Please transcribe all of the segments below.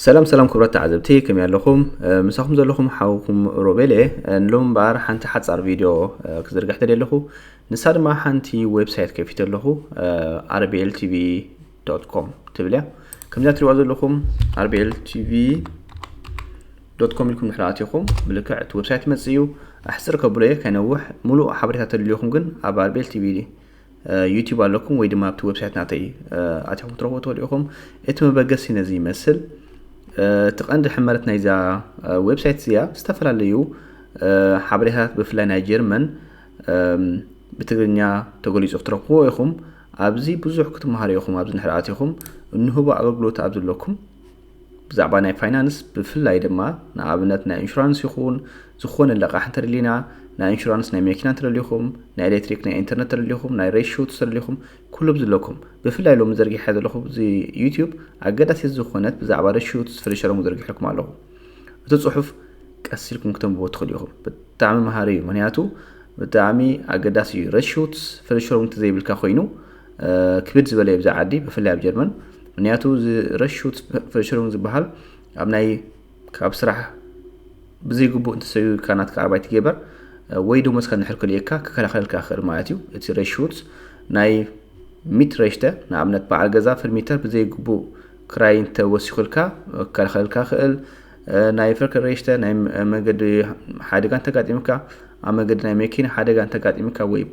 ሰላም ሰላም ክቡራት ተዓዘብቲ፣ ከመይ ኣለኹም? ምሳኹም ዘለኹም ሓውኩም ሮቤል እየ። ንሎም እምበኣር ሓንቲ ሓጻር ቪድዮ ክዝርግሕ ደልየ ኣለኹ። ንሳ ድማ ሓንቲ ዌብሳይት ከፊተ ኣለኹ፣ ኣርቢኤል ቲቪ ዶት ኮም ትብል እያ። ከምዚኣ ትሪእዋ ዘለኹም ኣርቢኤል ቲቪ ዶት ኮም ኢልኩም ድሕሪ ኣቲኹም ብልክዕ እቲ ዌብሳይት ይመጽእ እዩ። ኣሕጽር ከብሎ እየ ከይነውሕ፣ ሙሉእ ሓበሬታ ተደልዩኹም ግን ኣብ ኣርቢኤል ቲቪ ዩቲዩብ ኣለኩም ወይ ድማ ኣብቲ ዌብሳይት ናተይ ኣቲኹም ክትረኽቡ ትኽእሉ ኢኹም። እቲ መበገሲ ነዚ ይመስል። እቲ ቀንዲ ሕመረት ናይዛ ዌብሳይት እዚኣ ዝተፈላለዩ ሓበሬታት ብፍላይ ናይ ጀርመን ብትግርኛ ተገሊጹ ክትረኽብዎ ኢኹም። ኣብዚ ብዙሕ ክትመሃሩ ኢኹም። ኣብዚ ንሕር ኣቲኹም እንህቦ ኣገልግሎት ኣብ ዘለኩም ብዛዕባ ናይ ፋይናንስ ብፍላይ ድማ ንኣብነት ናይ ኢንሹራንስ ይኹን ዝኾነ ለቓሕ እንተደሊና ናይ ኢንሹራንስ ናይ መኪና እንተደሊኹም ናይ ኤሌክትሪክ ናይ ኢንተርነት ተደሊኹም ናይ ሬሽት ተደሊኹም ኩሉ ብዝለኩም ብፍላይ ሎም ዘርጊሐ ዘለኹ እዚ ዩቲዩብ ኣገዳሲት ዝኾነት ብዛዕባ ሬሽት ፍሪሸሮም ዘርጊሐልኩም ኣለኹ። እቲ ጽሑፍ ቀስ ኢልኩም ክተንብቦ ትኽእሉ ኢኹም። ብጣዕሚ መሃሪ እዩ። ምክንያቱ ብጣዕሚ ኣገዳሲ እዩ። ሬሽት ፍሪሸሮም እንተዘይብልካ ኮይኑ ክብድ ዝበለ ብዛ ዓዲ ብፍላይ ኣብ ጀርመን። ምክንያቱ እዚ ረሹት ፍርሽሩም ዝበሃል ኣብ ናይ ካብ ስራሕ ብዘይግቡእ እንተሰዩካ ናትካ ኣርባይ ትገበር ወይ ደሞዝካ እንድሕር ክልእካ ክከላኸለልካ ክእል ማለት እዩ። እቲ ረሹት ናይ ሚት ረሽተ ንኣብነት በዓል ገዛ ፍርሚተር ብዘይግቡእ ክራይ እንተወሲኹልካ ክከላኸለልካ ክእል። ናይ ፍርክ ረሽተ ናይ መገዲ ሓደጋ እንተጋጢምካ ኣብ መገዲ ናይ መኪና ሓደጋ እንተጋጢምካ ወይ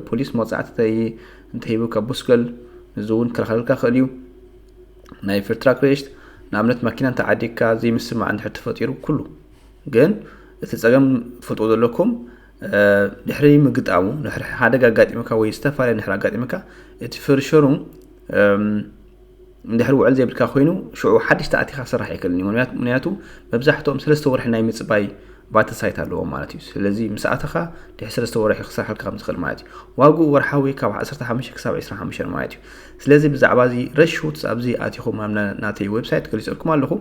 ፖሊስ መቕፃዕቲ እንተሂቡካ ቡስገል እዚ እውን ክከላኸለልካ ክእል እዩ። ናይ ፍርትራክ ሬሽት ንኣብነት ማኪና እንተዓዲግካ ዘይምስማዕ እንድሕር ተፈጢሩ ኩሉ ግን እቲ ፀገም ፍልጦ ዘለኩም ድሕሪ ምግጣሙ ድሕሪ ሓደጋ ኣጋጢምካ ወይ ዝተፈላለየ ድሕሪ ኣጋጢምካ እቲ ፍርሸሩም እንድሕር ውዕል ዘይብልካ ኮይኑ ሽዑ ሓድሽ ተኣቲኻ ክስራሕ ኣይክእልን እዩ። ምክንያቱ መብዛሕትኦም ሰለስተ ወርሒ ናይ ምፅባይ ቫተሳይት ኣለዎም ማለት እዩ። ስለዚ ምስ ኣተኻ ድሕሪ ሰለስተ ወርሒ ክሰርሓልካ ከም ዝኽእል ማለት እዩ። ዋግኡ ወርሓዊ ካብ ዓሰርተ ሓሙሽተ ክሳብ ዕስራን ሓሙሽተን ማለት እዩ። ስለዚ ብዛዕባ እዚ ረሹት ኣብዚ ኣቲኹም ኣብ ናተይ ዌብሳይት ገሊፀልኩም ኣለኹ።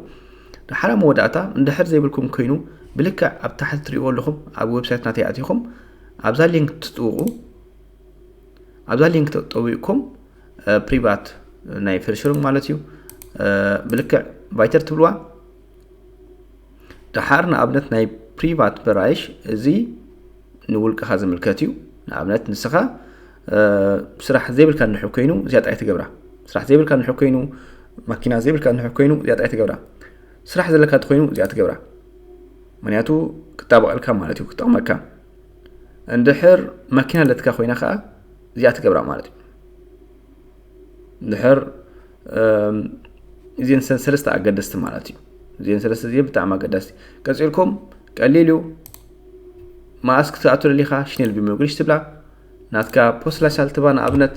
ድሓር መወዳእታ እንድሕር ዘይብልኩም ኮይኑ ብልክዕ ኣብ ታሕቲ ትሪእዎ ኣለኹም ኣብ ዌብሳይት ናተይ ኣቲኹም ኣብዛ ሊንክ ትጥውቑ ኣብዛ ሊንክ ተጠዊቕኩም ፕሪቫት ናይ ፍርሽሩም ማለት እዩ ብልክዕ ቫይተር ትብልዋ። ድሓር ንኣብነት ናይ ፕሪቫት በራይሽ እዚ ንውልቅኻ ዝምልከት እዩ። ንኣብነት ንስኻ ስራሕ ዘይብልካ እንድሕር ኮይኑ እዚኣ ጥራይ ትገብራ። ስራሕ ዘይብልካ እንድሕር ኮይኑ ማኪና ዘይብልካ እንድሕር ኮይኑ እዚኣ ጥራይ ትገብራ። ስራሕ ዘለካ እንተኮይኑ እዚኣ ትገብራ። ምክንያቱ ክጣበቐልካ ማለት እዩ ክጠቕመካ። እንድሕር ማኪና ኣለትካ ኮይና ከዓ እዚኣ ትገብራ ማለት እዩ። እንድሕር እዚን ሰለስተ ኣገደስቲ ማለት እዩ። እዚን ሰለስተ እዚን ብጣዕሚ ኣገደስቲ። ቀፂልኩም ቀሊል እዩ። ማእስ ክትኣቱ ደሊኻ ሽኔል ቢሞግሪሽ ትብላ ናትካ ፖስት ላሻል ትባ ንኣብነት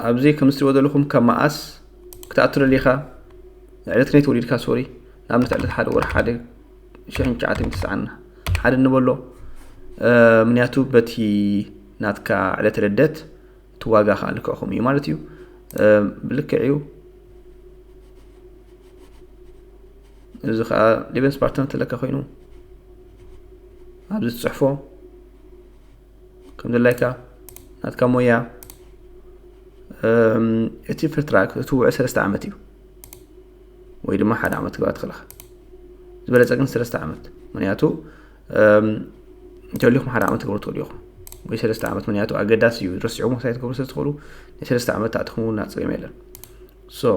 ኣብዚ ከም ትሪእዎ ዘለኹም ካብ መኣስ ክትኣቱ ደሊኻ ዕለት ክነይ ተወሊድካ ሶሪ ንኣብነት ዕለት ሓደ ወር ሓደ ሽሕን ትሽዓተን ትስዓን ሓደ እንበሎ ምክንያቱ በቲ ናትካ ዕለት ልደት እቲ ዋጋ ከዓ ልክዕኹም እዩ ማለት እዩ። ብልክዕ እዩ። እዚ ከዓ ሊቨንስ ፓርትነር ተለካ ኮይኑ ኣብዚ ትፅሕፎ ከም ድላይካ ናትካ ሞያ እቲ ፍርትራክ እቲ ውዑ ሰለስተ ዓመት እዩ ወይ ድማ ሓደ ዓመት ትግባ ትኽእልኻ ዝበለፀ ግን ሰለስተ ዓመት ምክንያቱ እንተሊኹም ሓደ ዓመት ትገብሩ ትኽእሉ ኢኹም ወይ ሰለስተ ዓመት ምክንያቱ ኣገዳሲ እዩ ረሲዑ ምሳይ ትገብሩ ስለ ትኽእሉ ናይ ሰለስተ ዓመት ተኣትኹም እውን ኣፀገም የለን ሶ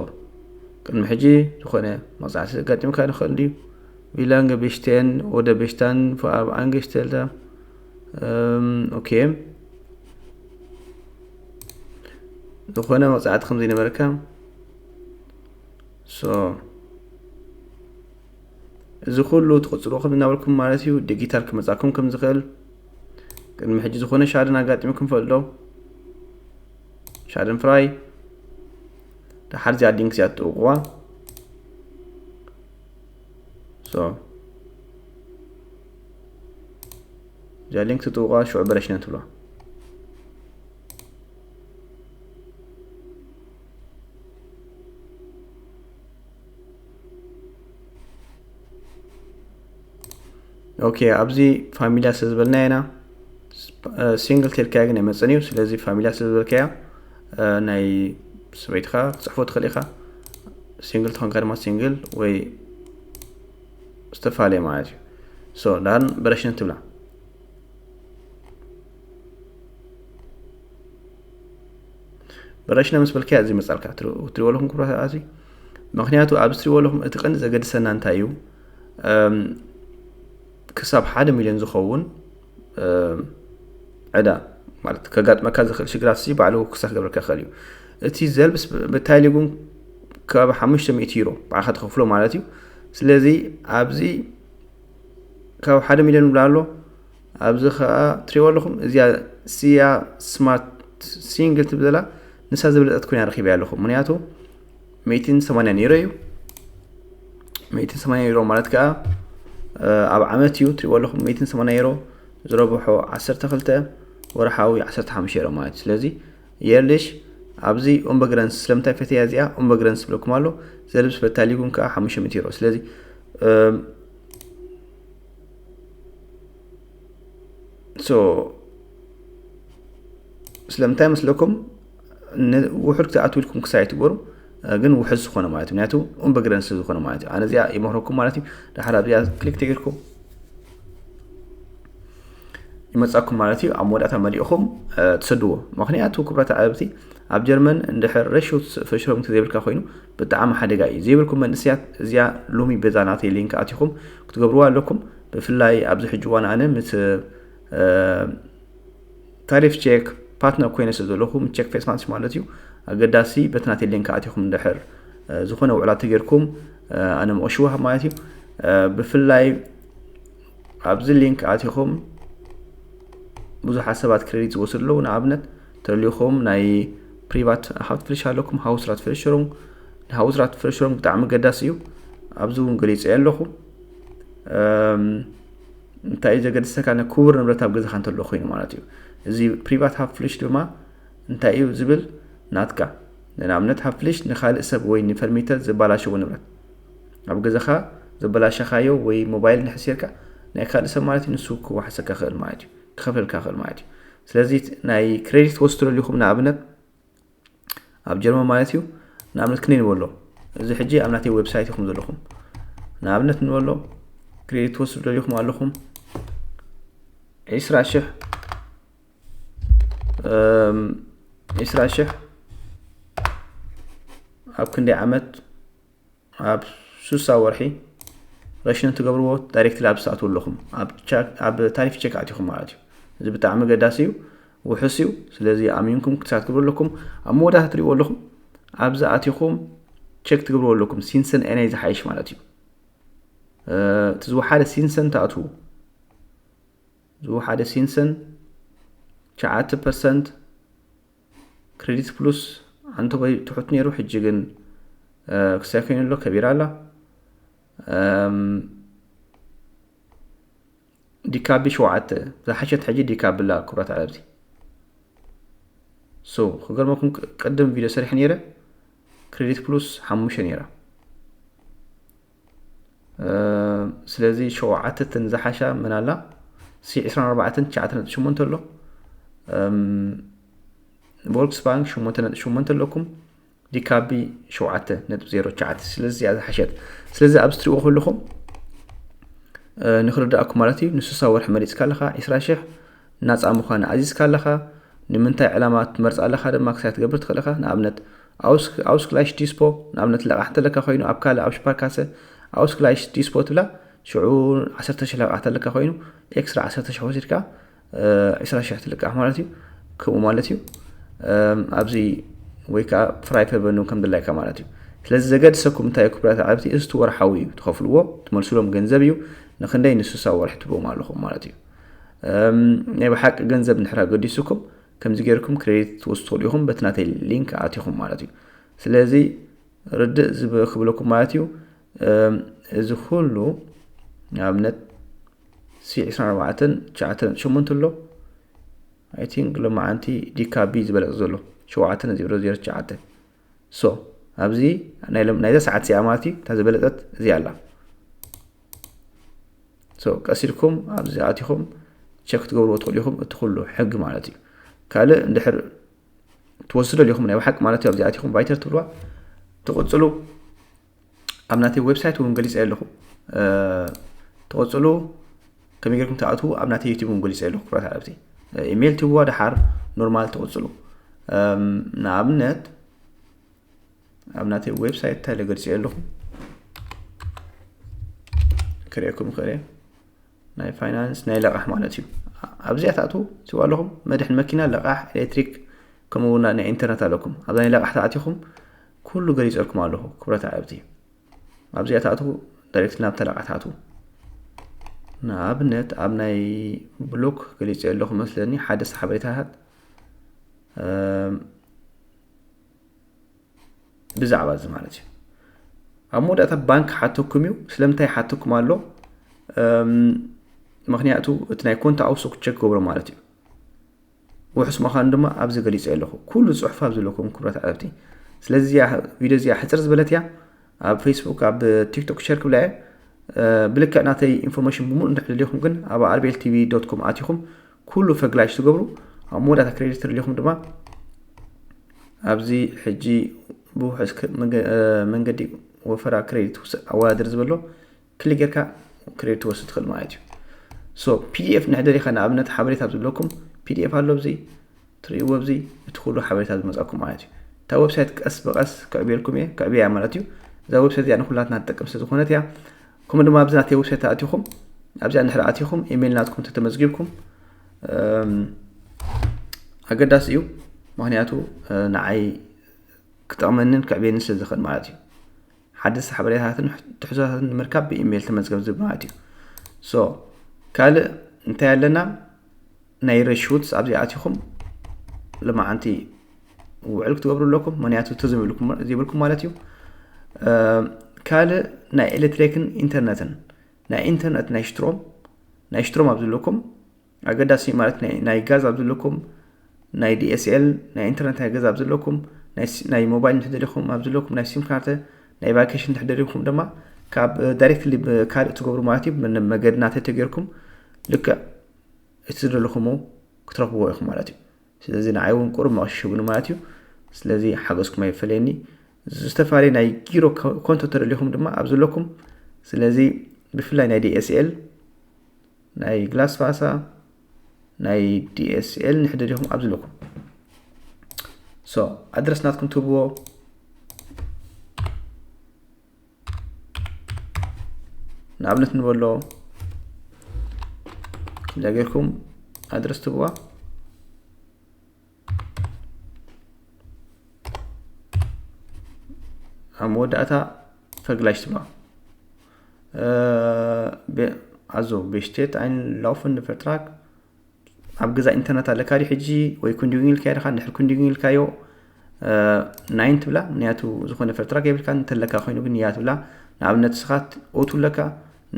ቅድሚ ሕጂ ዝኾነ መቕፃዕቲ ዘጋጢምካ ንኽእል ድዩ ቪላንገ ቤሽቴን ወደ ቤሽታን ፎኣብ ኣንገሽቴልዳ ኦኬ ዝኾነ መቕፃዕቲ ከም ዘይነበረካ ሶ እዚ ኩሉ ትቕፅልዎ ከም እናበልኩም ማለት እዩ ዲጊታል ክመፃኩም ከም ዝኽእል ቅድሚ ሕጂ ዝኾነ ሻደን ኣጋጢሙኩም ፈልዶ ሻደን ፍራይ ድሓር እዚኣ ሊንክ እዚኣ ትጥውቕዋ እዚኣ ሊንክ ትጥውቕዋ ሽዑ በረሽነን ትብሎ ኦኬ ኣብዚ ፋሚልያ ስለ ዝበልና ኢና ሲንግል ተልካያ ግን ኣይመፅን እዩ። ስለዚ ፋሚልያ ስለ ዝበልካያ ናይ ሰበይትኻ ክትፅሕፎ ትኽእል ኢኻ። ሲንግል ተኾንካ ድማ ሲንግል ወይ ዝተፈላለየ ማለት እዩ። ሶ ዳን በረሽነት ትብላ በረሽነ ምስ በልካያ እዚ መፃልካ ትሪእዎ ኣለኹም ክብራት ኣዚ። ምክንያቱ ኣብዚ ትሪእዎ ኣለኹም እቲ ቀንዲ ዘገድሰና እንታይ እዩ? ክሳብ ሓደ ሚሊዮን ዝኸውን ዕዳ ማለት ከጋጥመካ ዝኽእል ሽግራት ሲ ባዕሉ ክሳብ ክገብረካ ይኽእል እዩ። እቲ ዘልብስ ብታይሊ ግን ካብ ሓሙሽተ ሚእቲ ዩሮ ባዕልካ ትኸፍሎ ማለት እዩ። ስለዚ ኣብዚ ካብ ሓደ ሚሊዮን ብላ ኣሎ። ኣብዚ ከዓ ትሪእዎ ኣለኹም እዚኣ ሲያ ስማርት ሲንግል ትብል ዘላ ንሳ ዝበለፀት ኮይና ረኪበያ ኣለኹ። ምክንያቱ ሚእትን ሰማንያ ዩሮ እዩ። ሚእትን ሰማንያ ዩሮ ማለት ከዓ ኣብ ዓመት እዩ ትሪእዎ ኣለኹም። ሚእትን ሰማንያ ዩሮ ዝረብሖ ዓሰርተ ክልተ ወርሓዊ ዓሰርተ ሓሙሽተ ዩሮ ማለት እዩ። ስለዚ የርሊሽ ኣብዚ ኡምበግረንስ ስለምንታይ ፈተያ እዚኣ ኡምበግረንስ ዝብለኩም ኣሎ። ዘልብስ በታሊጉን ከዓ ሓሙሽተ ሚእቲ ዩሮ። ስለዚ ሶ ስለምንታይ መስለኩም ውሑድ ክትኣትውልኩም ክሳይ ትበሩ ግን ውሑድ ዝኾነ ማለት እዩ። ምክንያቱ ኡምበግረን ስለ ዝኾነ ማለት እዩ። ኣነ እዚኣ ይመክረኩም ማለት እዩ። ድሓር ኣብዚኣ ክሊክ ተገርኩም ይመጻኩም ማለት እዩ። ኣብ መወዳእታ መሊእኹም ትሰድዎ። ምክንያቱ ክብራት ዓለብቲ ኣብ ጀርመን እንድሕር ረሹ ፍሽሮም ዘይብልካ ኮይኑ ብጣዕሚ ሓደጋ እዩ። ዘይብልኩም መንእስያት እዚኣ ሎሚ በዛ ናተይ ሊንክ ኣቲኹም ክትገብርዋ ኣለኩም። ብፍላይ ኣብዚ ሕጂ እዋን ኣነ ምስ ታሪፍ ቼክ ፓርትነር ኮይነ ስለ ዘለኹ ቼክ ፌስ ማስክ ማለት እዩ ኣገዳሲ በቲ ናተይ ሊንክ ኣቲኹም እንድሕር ዝኾነ ውዕላት ተጌርኩም ኣነ መቐሽዋ ማለት እዩ። ብፍላይ ኣብዚ ሊንክ ኣቲኹም ብዙሓት ሰባት ክሬዲት ዝወስዱ ኣለዉ። ንኣብነት ተልዩኹም ናይ ፕሪቫት ሃውት ፍልሽ ኣለኩም ሃውስ ራት ፍልሽሩም ሃውስ ራት ፍልሽሩም ብጣዕሚ ገዳሲ እዩ። ኣብዚ እውን ገሊፀ ኣለኹ። እንታይ እዩ ዘገድሰካ? ክቡር ንብረት ኣብ ገዛኻ እንተሎ ኮይኑ ማለት እዩ። እዚ ፕሪቫት ሃውስ ፍልሽ ድማ እንታይ እዩ ዝብል ናትካ ንኣብነት ሃውስ ፍልሽ ንካልእ ሰብ ወይ ንፈርኒቸር ዘባላሸዎ ንብረት ኣብ ገዛኻ ዘበላሸኻዮ ወይ ሞባይል ንሕሲርካ ናይ ካልእ ሰብ ማለት እዩ ንሱ ክዋሕሰካ ክእል ማለት እዩ ክኸፈልካ ክእል ማለት እዩ። ስለዚ ናይ ክሬዲት ወስዱ ኣለኹም ንኣብነት ኣብ ጀርመን ማለት እዩ። ንኣብነት ክንደይ ንበሎ እዚ ሕጂ ኣብ ናተይ ዌብሳይት ኢኹም ዘለኹም ንኣብነት ንበሎ ክሬዲት ወስዱ ኣለኹም ኣለኹም ዒስራ ሽሕ ዒስራ ሽሕ ኣብ ክንደይ ዓመት ኣብ ሱሳ ወርሒ ረሽን ትገብርዎ ዳይሬክትሊ ኣብ ትኣትዉ ኣለኹም ኣብ ታሪፍ ቸክ ኣቲኹም ማለት እዩ። እዚ ብጣዕሚ ገዳሲ እዩ፣ ውሑስ እዩ። ስለዚ ኣሚንኩም ክሳት ትገብሩ ኣለኩም ኣብ መወዳእታ ትሪእዎ ኣለኹም ኣብዚ ኣቲኹም ቸክ ትገብርዎ ኣለኩም ሲንሰን ኤነይ ዝሓይሽ ማለት እዩ። እቲ ዝወሓደ ሲንሰን ትኣትዉ ዝወሓደ ሲንሰን ትሽዓተ ፐርሰንት ክሬዲት ፕሉስ ኣንተወይ ትሑት ነይሩ ሕጂ ግን ክሳይ ኮይኑ ኣሎ ከቢራ ኣላ። ዲካቢ ሸውዓተ ዝሓሸት ሕጂ ዲካቢ ኣላ ክብራት ዓለብቲ። ሶ ክገርመኩም ቅድም ቪድዮ ሰሪሐ ነይረ ክሬዲት ፕሉስ ሓሙሽተ ነይራ። ስለዚ ሸውዓተትን ዝሓሻ መን ኣላ ሲ ዕስራን ኣርባዕተን ትሽዓተ ነጥቢ ሸሞንተ ኣሎ። ቮልክስ ባንክ ሸሞንተ ነጥቢ ሸሞንተ ኣለኩም። ዲካቢ ሸውዓተ ነጥቢ ዜሮ ትሽዓተ ስለዚ እዚኣ ዝሓሸት። ስለዚ ኣብዚ ትሪእዎ ከለኹም ንክርዳእኩም ማለት እዩ ንሱሳ ወርሒ መሪፅካ ኣለካ ዒስራ ሽሕ ናፃ ምዃን ኣዚዝካ ኣለካ። ንምንታይ ዕላማ ትመርፅ ኣለካ ድማ ክሳይ ትገብር ትኽእል ኢካ። ንኣብነት ኣውስክላይሽ ዲስፖ ንኣብነት ለቃሕ እንተለካ ኮይኑ ኣብ ካልእ ኣብ ሽፓርካሰ ኣውስክላይሽ ዲስፖ ትብላ ሽዑ ዓሰርተ ሽሕ ለቃሕ እንተለካ ኮይኑ ኤክስትራ ዓሰርተ ሽሕ ወሲድካ ዕስራ ሽሕ ትልቃሕ ማለት እዩ። ከምኡ ማለት እዩ ኣብዚ ወይ ከዓ ፍራይ ፐርበኑ ከም ድላይካ ማለት እዩ። ስለዚ ዘገድሰኩም እንታይ ክብራት ዓብቲ እዚ ወርሓዊ እዩ ትኸፍልዎ ትመልሱሎም ገንዘብ እዩ። ንክንደይ ንስሳ ወርሒ ትቦም ኣለኹም ማለት እዩ። ናይ ብሓቂ ገንዘብ ንሕራ ገዲሱኩም ከምዚ ገይርኩም ክሬዲት ትወስዱ ትኽእሉ ኢኹም በቲ ናተይ ሊንክ ኣቲኹም ማለት እዩ። ስለዚ ርድእ ክብለኩም ማለት እዩ። እዚ ኩሉ ንኣብነት ሲ ዕስራን ኣርባዕተን ትሽዓተ ነጥቢ ሸሞንተ ኣሎ። ኣይ ቲንክ ሎማዓንቲ ዲካቢ ዝበለፀ ዘሎ ሸውዓተ ነጥቢ ዜሮ ዜሮ ትሽዓተ። ሶ ኣብዚ ናይዛ ሰዓት እዚኣ ማለት እዩ እታ ዝበለፀት እዚኣ ኣላ። ሶ ቀስ ኢልኩም ኣብዚ ኣቲኹም ቸክ ክትገብርዎ ትኽእሉ ኢኹም። እቲ ኩሉ ሕጊ ማለት እዩ። ካልእ እንድሕር ትወስዶ ኢኹም ናይ ብሓቂ ማለት እዩ። ኣብዚኣት ኢኹም ቫይተር ትብልዋ ትቕጽሉ። ኣብ ናተይ ዌብሳይት እውን ገሊጸ ኣለኹ። ትቕጽሉ ከመይ ጌርኩም ትኣትዉ ኣብ ናተይ ዩቲዩብ እውን ገሊጸ ኣለኹ። ክብራት ዓለብቲ ኢሜይል ትብዋ ደሓር ኖርማል ትቕጽሉ። ንኣብነት ኣብ ናተይ ዌብሳይት እንታይ ገሊጸ ኣለኹ ክርእየኩም ክእለ ናይ ፋይናንስ ናይ ለቓሕ ማለት እዩ። ኣብዚኣ ትኣትዉ ትብሉ ኣለኹም መድሕን መኪና፣ ለቓሕ፣ ኤሌክትሪክ፣ ከምኡ እውን ናይ ኢንተርነት ኣለኩም። ኣብዛ ናይ ለቓሕ ተኣቲኹም ኩሉ ገሊጸልኩም ኣለኹ። ክብረት ዓለብቲ ኣብዚኣ ትኣትዉ ዳይሬክት ናብ ተለቓሕ ትኣትዉ። ንኣብነት ኣብ ናይ ብሎክ ገሊጸ ኣለኹ መስለኒ ሓደ ሓበሬታታት ብዛዕባ እዚ ማለት እዩ። ኣብ መወዳእታ ባንክ ሓተኩም እዩ። ስለምንታይ ሓተኩም ኣሎ? ምክንያቱ እቲ ናይ ኮንታ ኣውሶ ክቸክ ገብሮ ማለት እዩ። ውሑስ ምዃኑ ድማ ኣብዚ ገሊጸ ኣለኹ። ኩሉ ጽሑፍ ኣብ ዘለኩም ክብረት ዓለብቲ። ስለዚ ቪድዮ እዚኣ ሕፅር ዝበለት እያ። ኣብ ፌስቡክ ኣብ ቲክቶክ ሸር ክብላ እየ። ብልክዕ ናተይ ኢንፎርሜሽን ብምሉእ እንድሕር ደሊኹም ግን ኣብ ኣርቤል ቲቪ ዶት ኮም ኣቲኹም ኩሉ ፈግላሽ ትገብሩ። ኣብ መወዳእታ ክሬዲት ደሊኹም ድማ ኣብዚ ሕጂ ብውሑስ መንገዲ ወፈራ ክሬዲት ኣወዳድር ዝበሎ ክሊ ጌርካ ክሬዲት ትወስድ ትኽእል ማለት እዩ። ሶ ፒዲኤፍ ንሕደር ኢኻ ንኣብነት ሓበሬታ ኣብ ዝብለኩም ፒዲኤፍ ኣሎ ኣብዚ ትርእይዎ ኣብዚ እቲ ኩሉ ሓበሬታ ዝመጻኩም ማለት እዩ። እታ ዌብሳይት ቀስ ብቐስ ክዕብየልኩም እየ ክዕብያ ማለት እዩ። እዛ ዌብሳይት እዚኣ ንኩላትና ትጠቅም ስለ ዝኾነት እያ። ከምኡ ድማ ኣብዚ ናተይ ዌብሳይት ኣቲኹም ኣብዚኣ እንድሕር ኣቲኹም ኢሜይል ናትኩም ተተመዝጊብኩም ኣገዳሲ እዩ። ምክንያቱ ንዓይ ክጠቕመንን ክዕብየንን ስለ ዝኽእል ማለት እዩ። ሓደስቲ ሓበሬታታትን ትሕዝቶታትን ንምርካብ ብኢሜይል ተመዝገብ ዝብል ማለት እዩ። ሶ ካልእ እንታይ ኣለና? ናይ ሬሹትስ ኣብዚ ኣቲኹም ልማዓንቲ ውዕል ክትገብሩ ኣለኩም። ምክንያቱ ትዝም ይብልኩም ማለት እዩ። ካልእ ናይ ኤሌክትሪክን ኢንተርነትን ናይ ኢንተርነት ናይ ሽትሮም ናይ ሽትሮም ኣብ ዘለኩም ኣገዳሲ ማለት ናይ ጋዝ ኣብ ዘለኩም ናይ ዲኤስኤል ናይ ኢንተርነት ናይ ገዛ ኣብ ዘለኩም ናይ ሞባይል ንሕደሪኹም ኣብ ዘለኩም ናይ ሲም ካርተ ናይ ቫኬሽን ንሕደሪኹም ድማ ካብ ዳይሬክትሊ ካልእ ትገብሩ ማለት እዩ። መገዲ ናተይ ተገይርኩም ልክዕ እቲ ዝደለኹም ክትረኽብዎ ኢኹም ማለት እዩ። ስለዚ ንዓይ እውን ቁሩብ መቐሸሽጉኒ ማለት እዩ። ስለዚ ሓገዝኩም ኣይፈለየኒ። ዝተፈላለዩ ናይ ጊሮ ኮንቶ ተደሊኹም ድማ ኣብ ዘለኩም ስለዚ ብፍላይ ናይ ዲኤስኤል ናይ ግላስፋሳ ናይ ዲኤስኤል ንሕደሪኹም ኣብ ዝለኩም ሶ ኣድረስ ናትኩም ትህብዎ ንኣብነት ንበሎ ከምዚኣ ጌርኩም ኣድረስ ትህብዋ ኣብ መወዳእታ ፈግላሽ ትብላ ኣዞ ቤሽቴት ኣይን ላውፍን ፈርትራክ ኣብ ገዛ ኢንተርነት ኣለካ ድዩ ሕጂ ወይ ኩንዲጉኝ ኢልካዮ ድኻ እንድሕር ኩንዲጉኝ ኢልካዮ ናይን ትብላ ምክንያቱ ዝኾነ ፈርትራክ የብልካ እንተለካ ኮይኑ ግን እያ ትብላ ንኣብነት ስኻት ኦቱ ኣለካ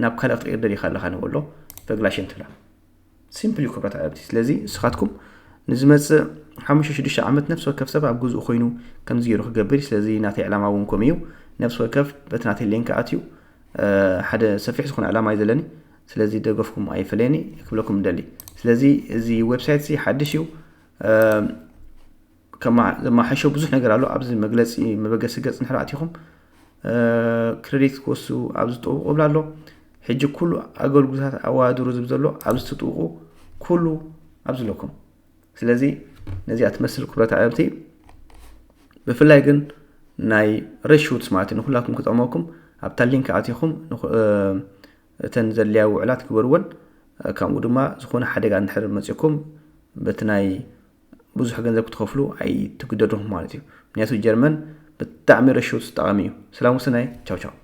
ናብ ካልእ ክትቅይር ደሊካ ኣለካ ንበሎ ፈግላሽን ትብላ ሲምፕል እዩ ክብረት ዓለብቲ ስለዚ ንስኻትኩም ንዝመፅእ ሓሙሽተ ሽዱሽተ ዓመት ነፍሲ ወከፍ ሰብ ኣብ ገዝኡ ኮይኑ ከምዚ ገይሩ ክገብር እዩ ስለዚ ናተይ ዕላማ እውን ከምኡ እዩ ነፍሲ ወከፍ በቲ ናተይ ሊንክ ኣትዩ ሓደ ሰፊሕ ዝኾነ ዕላማ እዩ ዘለኒ ስለዚ ደገፍኩም ኣይፈለየኒ ክብለኩም ደሊ ስለዚ እዚ ዌብሳይት እዚ ሓድሽ እዩ ዘማሓሸው ብዙሕ ነገር ኣሎ ኣብዚ መግለፂ መበገሲ ገፅ ንሕር ኣቲኹም ክሬዲት ክወስዱ ኣብዚ ጥውቁ ብላ ኣሎ ሕጂ ኩሉ ኣገልግሎታት ኣወዳድሩ ዝብ ዘሎ ኣብዚ ትጥውቁ ኩሉ ኣብዚ ኣለኩም ስለዚ ነዚኣ ትመስል ክብረት ዓለምቲ ብፍላይ ግን ናይ ሬሹትስ ማለት ንኩላኩም ክጠቅመኩም ኣብታ ሊንክ ኣቲኹም እተን ዘድልያ ውዕላት ግበርወን ከምኡ ድማ ዝኾነ ሓደጋ እንድሕር መፅኩም በቲ ናይ ብዙሕ ገንዘብ ክትኸፍሉ ኣይትግደዱ ማለት እዩ ምክንያቱ ጀርመን ብጣዕሚ ረሽውት ጠቓሚ እዩ ሰላም ውስናይ ቻው ቻው